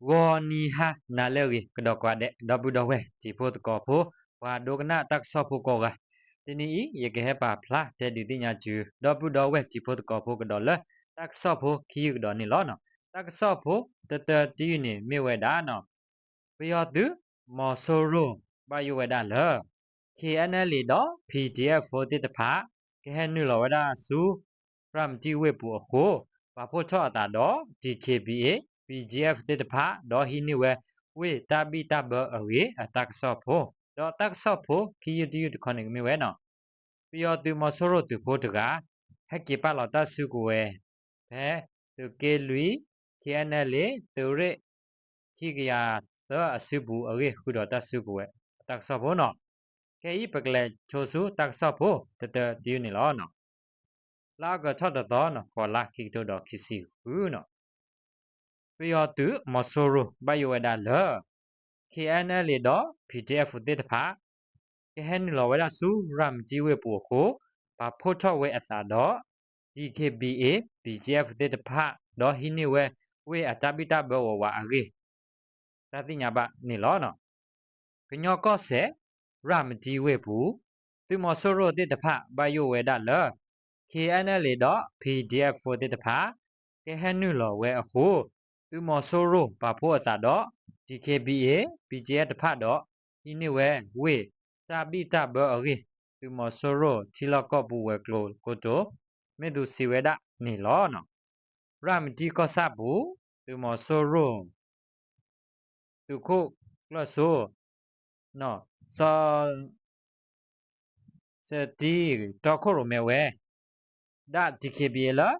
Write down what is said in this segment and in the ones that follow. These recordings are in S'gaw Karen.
ဂီၤနံၤဟါနၤလၢအဂ့ၤ ကဒီးကိးဂၤဒဲး ဒီပုၢ်ဒီဝဲၢ်တံၤဖိသကိးဖိ ပှၤဒိကနၣ်တၢ်ကစီၣ်ဖိကိးဂၤ, တနံၤအံၤ ယကဟဲပာ်ဖျါတဲဒုးသ့ၣ်ညါဆူ ဒီပုၢ်ဒီဝဲၢ်တံၤဖိသကိးဖိကဒီးလၢ တၢ်ကစီၣ်ဖိခံယုၢ်ကဒီးန့ၣ်လီၤ. တၢ်ကစီၣ်ဖိတတၢတယုၢ်န့ၣ်မ့ၢ်ဝဲဒၣ် ပယီၤသုးမီၤစိရိၤ ဘၣ်ယိၣ်ဝဲဒၣ်လၢ K N L A ဒီး P D F ဖိသ့ၣ်တဖၣ် ကဟဲနုာ်လီၤဝဲဒၣ်ဆူ ရၤမတံဝ့ၢ်ပူၤအဃိ, ပာ်ဖှိၣ်ထီၣ်အသးဒီး D K B A, B G F သ့ၣ်တဖၣ် ဒီးဟံးန့ၢ်ဝဲဝ့ၢ်တၢ်ဘံၣ်တၢ်ဘၢအဂ့ၢ်အတၢ်ကစီၣ်ဖိ, ဒီးတၢ်ကစီၣ်ဖိခံယုၢ်တယုၢ်တခီန့ၣ်ကမ့ၢ်ဝဲန့ၣ် ပယီၤသုးမီၤစိရိၤသုးဖိတဂၤ ဟဲက့ၤပာ်လီၤတၢ်စုကဝဲၤ ဖဲသုးက့လွံၢ် K N L A သုးရ့ၣ်ခံကယၤသၢအစုပူၤအဂ့ၢ် ဃုာ်ဒီးတၢ်စုကဝဲၤအတၢ်ကစီၣ်ဖိန့ၣ်, ခဲအံၤပကလဲၤဆိဆူတၢ်ကစီၣ်ဖိတတၢတယုၢ်န့ၣ်လီၤ. လါအီကူးထီၣ်တသီန့ၣ် ဃိးလါ ခံကထိဒီးခံဆံဃုန့ၣ် ပယီၤသုးမီၤစိရိၤဘၣ်ယိၣ်ဝဲဒၣ်လၢ K N L A ဒီး P D F သ့ၣ်တဖၣ် ကဟဲနုာ်လီၤဝဲဒၣ်ဆူရၤမတံဝ့ၢ်ပူၤအဃိ, ပာ်ဖှိၣ်ထီၣ်ဝဲအသးဒီး D K B A, B G F သ့ၣ်တဖၣ် ဒီးဟံးန့ၢ်ဝဲဝ့ၢ်အတၢ်ဘံၣ်တၢ်ဘၢဝးဝးအဂ့ၢ် တၢ်သ့ၣ်ညါဘၣ်န့ၣ်လီၤ. ကညီကီၢ်စဲၣ် ရၤမတံဝ့ၢ်ပူၤ သုးမီၤစိရိၤသ့ၣ်တဖၣ်ဘၣ်ယိၣ်ဝဲဒၣ်လၢ K N L A ဒီး P D F သ့ၣ်တဖၣ် ကဟဲနုာ်လီၤဝဲအဃိ, သုးမီၤစိရိၤပာ်ဖှိၣ်အသးဒီး D K B A, B G F တဖၣ်ဒီး ဟံးန့ၢ်ဝဲဝ့ၢ်တၢ်ဘံၣ်တၢ်ဘၢအဂ့ၢ် သုးမီၤစိရိၤထံလီၢ်ကီၢ်ပူၤဝဲၤကျိၤကိတိာ် မ့ၢ်သူစံးဝဲဒၣ်န့ၣ်လီၤ. ရၤမတံကီၢ်ဆၣ်ပူၤ သုးမီၤစိရိၤ သုးခိၣ်ကျၢၢ်စိ စီၤစတံ တီခိၣ်ရိၣ်မဲဝဲဒၣ် D K B A လၢ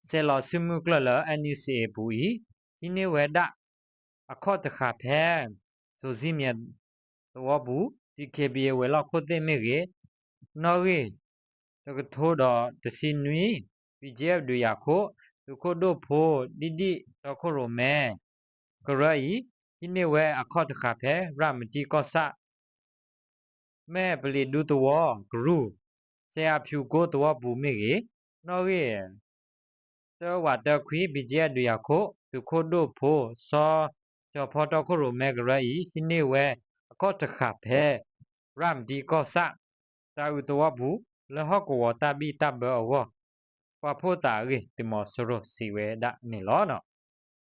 ဆဲးလီၤစုမုၢ်ကျၢၢ်လၢ N U C A ပူၤအံၤ ဟံးန့ၢ်ဝဲဒၣ်အခီၣ်တဃာ်ဖဲ စိၤဇံမၠဲၣ်သဝီပူၤ D K B A ဝဲၤလီၢ်ခိၣ်သ့ၣ်မ့ၢ်ဂ့ၤ, နီၣ်ဂံၢ်တကထိဒီးတဆံနွံ B G F ဒုးယၤခိၣ် သုးခိၣ်ဒိၣ်ဖိ ဒံၣ်ဒံၣ်တီခိၣ်ရိၣ်မဲ ကရၢအံၤ ဟံးန့ၢ်ဝဲအခီၣ်တဃာ်ဖဲ ရၤမတံကီၢ်ဆၣ် မဲၢ်ပလံးဒူသဝီကရူၢ် စဲးအဖၠူကိသဝီပူၤမ့ၢ်ဂ့ၤ, နီၣ်ဂံၢ် တဝးတၢခွံ B G F ဒုးယၤခိၣ် သုးခိၣ်ဒိၣ်ဖိ စီၤကၠီၤဖီတီခိၣ်ရိၣ်မဲကရၢအံၤ ဟံးန့ၢ်ဝဲအခီၣ်တဃာ်ဖဲ ရၤမတံကီၢ်ဆၣ် တၤအုးသဝီပူၤ လၢဟီၣ်ကဝီၤတၢ်ဘံၣ်တၢ်ဘၢအဂီၢ် ပာ်ဖှိၣ်သးအဂ့ၢ် သုးမီၤစိရိၤစံးဝဲဒၣ်န့ၣ်လီၤ.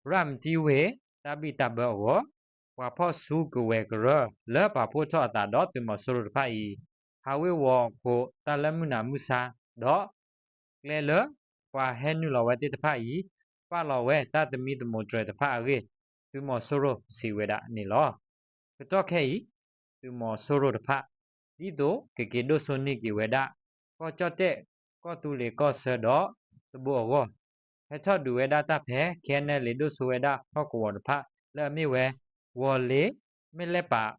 ရၤမတံဝ့ၢ်တၢ်ဘံၣ်တၢ်ဘၢအဂီၢ် ပှၤဖီၣ်စုကဝဲၤကရၢ လၢပာ်ဖှိၣ်ထီၣ်အသးဒီးသုးမီၤစိရိၤတဖၣ်အံၤ ဟးဝ့ၤဝီၤခိးတၢ်လၢမုၢ်နၤမုၢ်ဆါ ဒီး ကျဲလၢပှၤဟဲနုာ်လီၤဝဲသ့ၣ်တဖၣ်အံၤ ပာ်လီၤဝဲတၢ်သမံသမိးတြဲၤတဖၣ်အဂ့ၢ် သုးမီၤစိရိၤစံးဝဲဒၣ်န့ၣ်လီၤ. ကတီၢ်ခဲအံၤ သုးမီၤစိရိၤတဖၣ် ဒ်သိးကက့ၤဒိၣ်စိန့ၢ်က့ၤဝဲဒၣ် ကီၢ်ကၠီၣ်တဲၣ် ကီၢ်သူလ့ၤကီၢ်ဆၢဒီးသဘိအဂီၢ် ဟဲထီၣ်ဒုးဝဲဒၣ်တၢ်ဖဲ K N L A ဒိၣ်စိဝဲဒၣ်ဟီၣ်ကဝီၤတဖၣ်လၢအမ့ၢ်ဝဲ ဝီၤလ့ၤ, မဲၢ်လဲၣ်ပး,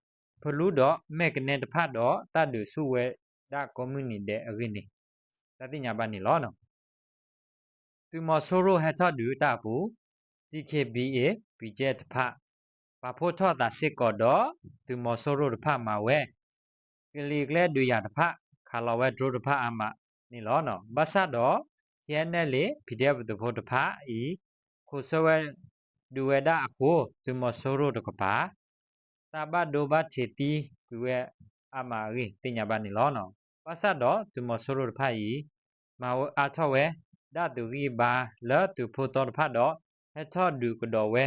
ဖလူဒီးမဲၢ်ကနဲတဖၣ်ဒီး တၢ်ဒုးဆူၣ်ဝဲဒၣ်ကိးမုၢ်နံၤဒဲးအဂ့ၢ်န့ၣ် တၢ်သ့ၣ်ညါဘၣ်န့ၣ်လီၤ. သုးမီၤစိရိၤဟဲထီၣ်ဒုးတၢ်အပူၤ D K B A, B G F တဖၣ် ပာ်ဖှိၣ်ထီၣ်သးစ့ၢ်ကီးဒီး သုးမီၤစိရိၤတဖၣ်မၤဝဲ ကလံၤကျဲဒုးယၤတဖၣ် ခးလီၤဝဲ drone တဖၣ်အါမးန့ၣ်လီၤ. ဘၣ်ဆၣ်ဒီး K N L A, P D F သုးဖိတဖၣ်အံၤ ခိးဆၢဝဲဒုးဝဲဒၣ်အဃိ သုးမီၤစိရိၤတကပၤ တၢ်ဘၣ်ဒိဘၣ်ထံးသံကွံာ်ဝဲအါမးအဂ့ၢ် သ့ၣ်ညါဘၣ်န့ၣ်လီၤ. ဘၣ်ဆၣ်ဒီးသုးမီၤစိရိၤတဖၣ်အံၤ မၤအါထီၣ်ဝဲဒၣ်သုးဂံၢ်ဘါလၢသုးဖိသီတဖၣ်ဒီး ဟဲထီၣ်ဒုးကဒီးဝဲ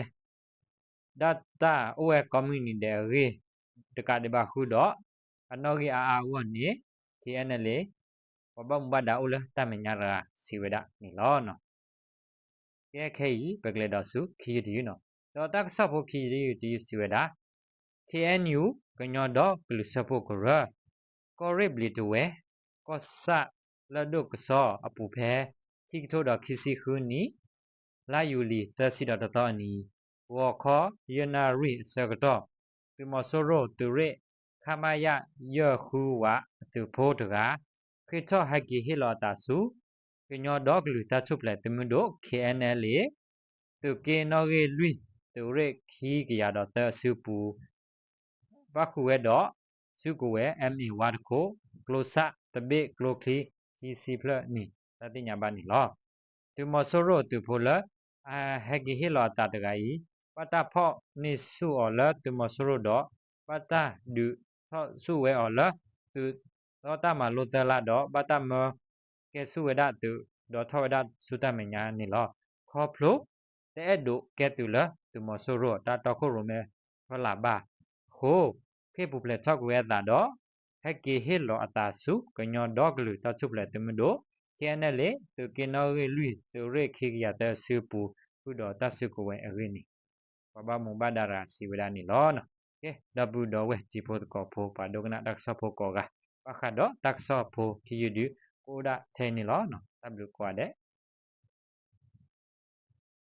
ဒၣ်တၢ်အိၣ်ဝဲကိးမုၢ်နံၤဒဲးအဂ့ၢ် တကးဒံးဘၣ်ဃုာ်ဒီး အနီၣ်ဂံၢ်အါအါအဂီၢ်န့ၣ် K N L A ပှၤဘၣ်မူဘၣ်ဒါအိၣ်လၢတၢ်မဲာ်ညါတဂၤစံးဝဲဒၣ်န့ၣ်လီၤ. ကဲခဲအံၤ ပကလဲၤဒီးဆူခံယုၢ်တယုၢ်န့ၣ် ဒီးတၢ်ကစီၣ်ဖိခံယုၢ်တယုၢ်စံးဝဲဒၣ် K N U ကညီဒီကလုာ်စၢဖှိၣ်ကရၢ ကီၢ်ရ့ၣ်ဘျံးတဝဲ ကီၢ်ဆၣ်လၢၢ်ဒိၣ်ကစီၣ်အပူၤဖဲ ခံကထိဒီးခံဆံဃုနံၣ် လါယူၤလံၤ သၢဆံဒီးတသီအနံၤ ဂီၤခီ ယဲၢ်နၣ်ရံၣ်အဆၢကတီၢ် သုးမီၤစိရိၤသုးရ့ၣ် ခမရ ယဲၢ်ဃုဝးအသုးဖိတဂၤ ဃ့ၢ်ထီၣ်ဟဲက့ၤဟ့ၣ်လီၤအသးဆူ ကညီဒီကလုာ်တၢ်ထူၣ်ဖျဲးသုးမုၢ်ဒိၣ် K N L A သုးက့နီၣ်ဂံၢ်လွံၢ် သုးရ့ၣ်ခံကယၤဒီးသၢအစုပူၤ ဘၣ်ဃုာ်ဝဲဒီး စုကဝဲၤ M A ဝါတခိၣ် ကျိစၣ်တဘ့ၣ်ကျိချံ ခံဆံဖျၢၣ်န့ၣ် တၢ်သ့ၣ်ညါဘၣ်န့ၣ်လီၤ. သုးမီၤစိရိၤသုးဖိလၢ အဟဲက့ၤဟ့ၣ်လီၤအသးတဂၤအံၤ ဘၣ်တၢ်ဖီၣ်န့ၢ်ဆူၣ်အီၤလၢသုးမီၤစိရိၤဒီး ဘၣ်တၢ်ဒုးထီၣ်ဆူၣ်ဝဲအီၤလၢ သုးသီတၢ်မၤလိသၢလါဒီး ဘၣ်တၢ်မၢကဲဆူၣ်ဝဲဒၣ်သုး ဒီးထီၣ်ဝဲဒၣ်ဆူတၢ်မဲာ်ညါန့ၣ်လီၤ. ခီဖျိ တအဲၣ်ဒိးကဲသုးလၢသုးမီၤစိရိၤတၢ်တီခိၣ်ရိၣ်မဲဖီလာ်ဘၣ်အဃိ ဃ့ၢ်ပူၤဖျဲးထီၣ်ကွံာ်ဝဲအသးဒီး ဟဲက့ၤဟ့ၣ်လီၤအသးဆူကညီဒီကလုာ်တၢ်ထူၣ်ဖျဲးသုးမုၢ်ဒိၣ် ခ့ၣ်အဲၣ်နဲၣ်လ့ၣ် သုးက့နီၣ်ဂံၢ်လွံၢ် သုးရ့ၣ်ခံကယၤသၢဆံပူၤ ဃုာ်ဒီးတၢ်စုကဝဲၤအဂ့ၢ်န့ၣ် ပှၤဘၣ်မူဘၣ်ဒါတဂၤစံးဝဲဒၣ်န့ၣ်လီၤ. ကဲ ဒီပုၢ်ဒီဝဲၢ်တံၤဖိသကိးဖိ ပှၤဒိကနၣ်တၢ်ကစီၣ်ဖိကိးဂၤ ဘၣ်ဃးဒီးတၢ်ကစီၣ်ဖိခံယုၢ်ဒုး ကအိၣ်ဒၣ်ထဲအံၤန့ၣ်လီၤ. တၢ်ဘျုးကိးဂၤဒဲး